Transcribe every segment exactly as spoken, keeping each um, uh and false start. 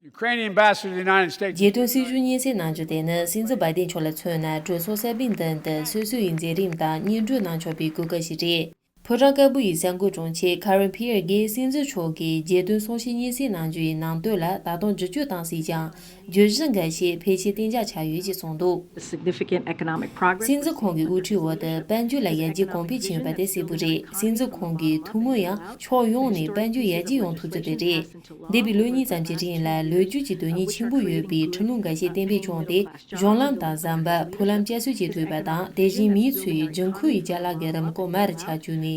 Ukrainian ambassador to the United States. རྒྱལ་དོན་སྲིད་ཇུས་སྙན་སེང་གནང་རྒྱུ་དེ་ནི་སྲིད་འཛིན་བྷའི་ཏིན་མཆོག་ལ་མཚོན་ན་གྲོས་ཚོགས་གསར་པའི་མདུན་དུ་སོ་སོ་ཡི་མཛད་རིམ་དང་སྙན་སྒྲོན་གནང་ཆོག་པའི་གོ་སྐབས་ཤིག་རེད། ཕོ་བྲང་དཀར་པོ་ཡི་གསར་འགོད་དྲུང་ཆེ་Karen Pierre་གིས་སྲིད་འཛིན་མཆོག་གིས་རྒྱལ་དོན་གསུང་བཤད་སྙན་སེང་གནང་རྒྱུ་ཡི་ནང་དོན་ལ་ད་དུང་བསྒྱུར་བཅོས་བཏང་སྲིད་ཀྱང་། བརྗོད་གཞི་འགའ་ཤས་ཕལ་ཆེར་གཏན་འཇགས་ཆགས་ཡོད་ཅེས་གསུངས་འདུག། Significant economic progress. སྲིད་འཛིན་ཁོང་གི་དབུ་ཁྲིད་འོག་ཏུ་དཔལ་འབྱོར་ལ་ཡར་རྒྱས་གོང་འཕེལ་ཕྱིན་ཡོད་པ་དེ་གསལ་པོ་རེད། སྲིད་འཛིན་ཁོང་གིས་ཐུན་མོང་ཡང་ཕྱོགས་ཡོངས་ནས་དཔལ་འབྱོར་ཡར་རྒྱས་ཡོང་ཐུབ་རྒྱུ་དེ་རེད། འདས་པའི་ལོ་གཉིས་ཙམ་གྱི་རིང་ལ་ལོ་རྒྱུས་ཀྱི་དོན་སྙིང་ཆེན་པོ་ཡོད་པའི་ཁྲིམས་ལུགས་འགའ་ཤས་གཏན་འབེབས་བྱུང་སྟེ། གཞུང་ལམ་དང་ཟམ་པ། ཕུག་ལམ་བསྐྱར་གསོ་བྱེད་ཐུབ་པ་དང་། དེ་བཞིན་མི་ཚོའི་འབྱུང་ཁུངས་ཡི་ཅ་ལག་གི་རིམས་འགོག་མར་ཆག་བཅུག་ནས།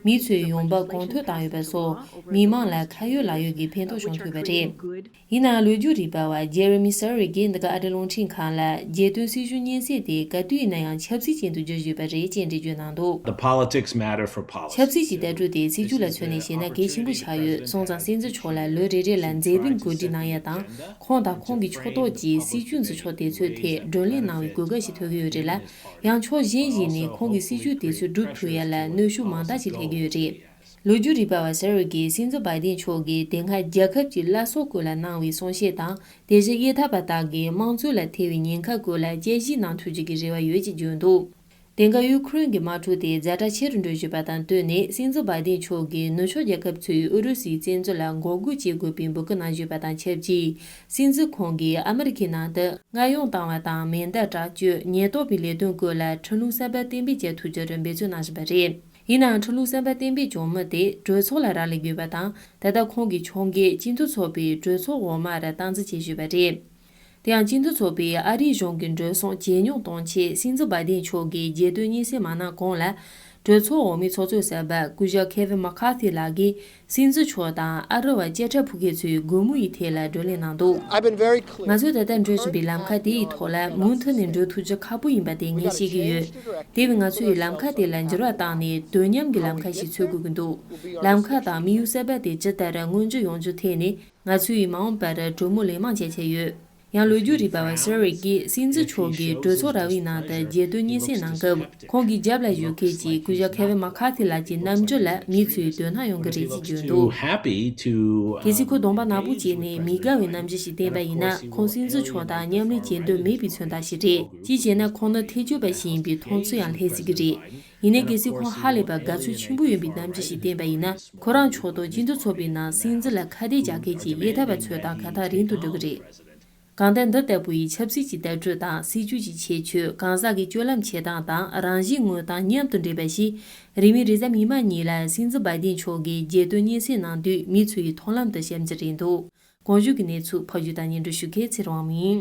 མི་ཚོའི་ཡོང་འབབ་གོང་མཐོར་བཏང་ཡོད་པ་སོགས། མི་མང་ལ་ཁ་ཡོད་ལག་ཡོད་ཀྱི་ཕན་ཐོགས་བྱུང་ཐུབ་པ་རེད། ཡིན་ནའང་ལོ་རྒྱུས་རིག་པ་བ་Jeremy Sari་གིས་འདི་ག་ཨ་རིའི་རླུང་འཕྲིན་ཁང་ལ། རྒྱལ་དོན་སྲིད་ཇུས་སྙན་སེང་དེ་ག་དུས་ཡིན་ན་ཡང་ཆབ་སྲིད་ཅན་དུ་བསྒྱུར་བཞིན་པ་རེད་ཅེས་འགྲེལ་བརྗོད་གནང་འདུག། The politics matter for policy. ཆབ་སྲིད་ཀྱི་ལྟ་གྲུབ་དེ་སྲིད་ཇུས་ལ་མཚོན་ནས་བཤད་ན་གལ་ཆེན་པོ་ཆགས་ཡོད། སོང་ཙང་སྲིད་འཛིན་མཆོག་ལ་ལོ་རེ་རེ་ལ་མཛད་རིམ་གོ་སྒྲིག་གནང་ཡ་དང་། ཁོང་དང་ཁོང་གི་ཕྱོགས་གཏོགས་ཀྱི་སྲིད་ཇུས་འཛིན་ཕྱོགས་དེ་ཚོའི་ཐད་བགྲོ་གླེང་གནང་བའི་གོ་སྐབས་ཤིག་ཐོབ་ཀྱི་ཡོད་རེད་ལ། ཡང་ཕྱོགས་གཞན་ཞིག་ནས་ཁོང་གི་སྲིད་ཇུས་དེ་ཚོ་སྒྲུབ་ཐུབ་ཡ་ལ་གནོན་ཤུགས་མང་དག་ཅིག་སླེབས་ཀྱི་ཡོད་རེད། ལོ་རྒྱུས་རིག་པ་བ་སེ་རི་གིས་སྲིད་འཛིན་བྷའི་ཏིན་མཆོག་གིས་དེ་སྔ་རྒྱལ་ཁབ་ཀྱི་བླ་སྲོག་སྐོར་ལ་གནང་བའི་གསུང་བཤད་དང་། དེ་བཞིན་གཡས་འཐབ་པ་དག་གིས་དམངས་གཙོ་ལ་ཐེ་བའི་ཉེན་ཁ་སྐོར་ལ་དཔྱད་ཞིབ་གནང་ཐུབ་རྒྱུ་གི་རེ་བ་ཡོད་ཅེས་བརྗོད་འདུག། དེང་སྐབས་ཡུ་ཁུ་རེན་གྱི་དམག་འཁྲུག་དེ་ཛ་དྲག་ཆེ་རུ་འགྲོ་བཞིན་པ་དང་བསྟུན་ནས། སྲིད་འཛིན་བྷའི་ཏིན་མཆོག་གིས་ནུབ་ཕྱོགས་རྒྱལ་ཁབ་ཚོས་ཨུ་རུ་སུའི་བཙན་འཛུལ་ལ་འགོག་རྒོལ་བྱེད་དགོས་པའི་འབོད་སྐུལ་གནང་བཞིན་པ་དང་ཆབས་ཅིག། སྲིད་འཛིན་ཁོང་གིས་ཨ་མི་རི་ཁའི་ནང་དུ་མངའ་ཡོང་བཏང་བ་དང་། མེ་མདའ་དྲག་སྤྱོད། ཉེན་རྟོག་པའི་ལས་དོན་སྐོར་ལ་ཁྲིམས་ལུགས་གསར་པ་གཏན་འབེབས་བྱ་ཐུབ་རྒྱུར་འབད་བརྩོན་གནང་བཞིན་པ་རེད། ཡིན་ནའང་། ཁྲིམས་ལུགས་གསར་པ་གཏན་འབེབས་བྱུང་མི་དེ་གྲོས་ཚོགས་ལ་རག་ལས་དགོས་པ་དང་། ད་ལྟ་ཁོང་གི་ཕྱོགས་འགལ་སྤྱི་མཐུན་ཚོགས་པའི་གྲོས་ཚོགས་འོག་མར་སྟངས་འཛིན་བྱེད་བཞིན་པ་རེད། དེ་ཡང་། སྤྱི་མཐུན་ཚོགས་པས་ཨ་རིའི་གཞུང་གི་འགྲོ་སོང་ཇེ་ཉུང་གཏོང་ཆེད། སྲིད་འཛིན་བྷའི་ཏིན་མཆོག་གིས་རྒྱལ་དོན་སྙན་སེང་མ་གནང་གོང་ལ། གྲོས་ཚོགས་འོག་མའི་ཚོགས་གཙོ་གསར་པ་སྐུ་ཞབས་Kevin McCarthy་ལགས་ཀྱིས། སྲིད་འཛིན་མཆོག་དང་ཨ་རི་བ་དཔྱ་ཁྲལ་ཕོག་མཁན་ཚོའི་སྒོ་མོ་ཡི་ཐད་ལ་བགྲོ་གླེང་གནང་འདུག། I've been very clear. ང་ཚོས་ད་ལྟ་འགྲོ་བཞིན་པའི་ལམ་ཁ་དེ་ཡི་ཐོག་ལ་མུ་མཐུད་ནས་འགྲོ་ཐུབ་རྒྱུ་ཁག་པོ་ཡིན་པ་དེ་ངས་ཤེས་ཀྱི་ཡོད། དེ་བས་ང་ཚོས་ལམ་ཁ་དེ་ལ་འགྱུར་བ་བཏང་ནས་དོ་མཉམ་གྱི་ལམ་ཁ་ཞིག་འཚོལ་དགོས་ཀྱི་འདུག། ལམ་ཁ་དང་དམིགས་ཡུལ་གསར་པ་དེ་ཇི་ལྟར་མངོན་འགྱུར་ཡོང་རྒྱུའི་ཐད་ནས། ང་ཚོས་མ་འོངས་པར་གྲོས་མོལ་ལན་མང་བྱེད་འཆར་ཡོད། ཡང་། ལོ་རྒྱུས་རིག་པ་བ་སེ་རི་གིས་སྲིད་འཛིན་མཆོག་གིས་གྲོས་ཚོགས་ར་བའི་ནང་དུ་རྒྱལ་དོན་སྙན་སེང་གནང་སྐབས། ཁོང་གི་རྒྱབ་ལ་བཞུགས་མཁན་གྱི་སྐུ་ཞབས་Kevin McCarthy་ལགས་ཀྱི་རྣམ་འགྱུར་ལ་མི་ཚོས་དོ་སྣང་ཡོང་གི་རེད་ཅེས་བརྗོད་འདུག། Too happy to, གལ་སྲིད་ཁོ་གདོང་པ་ནག་པོ་བྱས་ནས་མི་དགའ་བའི་རྣམ་འགྱུར་ཞིག་བསྟན་པ་ཡིན་ན། ཁོང་སྲིད་འཛིན་མཆོག་དང་མཉམ་ལས་བྱེད་འདོད་མེད་པའི་མཚོན་རྟགས་ཤིག་རེད། གཅིག་བྱས་ན། ཁོང་ནི་ཐེ་བྱུས་པ་ཞིག་ཡིན་པའི་མཐོང་ཚུལ་ཡང་སླེབས་སྲིད་ཀྱི་རེད། ཡིན་ནའི། གལ་སྲིད་ཁོང་ཧ་ལས་པ་དགའ་ཚོར་ཆེན་པོ་ཡོད་པའི་རྣམ་འགྱུར་ཞིག་བསྟན་པ་ཡིན་ན། ཁོ་རང་ཕྱོགས་གཏོགས་སྤྱི་མཐུན་ཚོགས་པའི་ནང་སྲིད་འཛིན་ལ་ཁ་གཏད་བཅག་མཁན་གྱི་གཡས་འཐབ་པ་ཚོ་དང་ཁ་ཐག་རིང་དུ་འགྲོ་གི་རེད། གང་ལྟར། འདི་ལྟ་བུ་ཡི་ཆབ་སྲིད་ཀྱི་ལྟ་གྲུབ་དང་སྲིད་ཇུས་ཀྱི་ཁྱད་ཆོས། གང་ཟག་གི་སྤྱོད་ལམ་འཁྱེར་སྟངས་དང་། རང་གཞིའི་དངོས་སྟངས་མཉམ་དུ་འདྲེས་པ་ཞིག། རིང་མིན་རེས་གཟའ་མིག་དམར་ཉིན་ལ་སྲིད་འཛིན་བྷའི་ཏིན་མཆོག་གིས་རྒྱལ་དོན་སྙན་སེང་གནང་དུས་མི་ཚོ་ཡི་མཐོང་ལམ་དུ་ཤར་རྒྱུ་རེད་འདུག། གོང་བརྗོད་ཀྱི་གནས་ཚུལ་ཕབ་སྒྱུར་དང་སྙན་སྒྲོན་ཞུ་མཁན་ཚེ་རིང་དབང་མོ་ཡིན།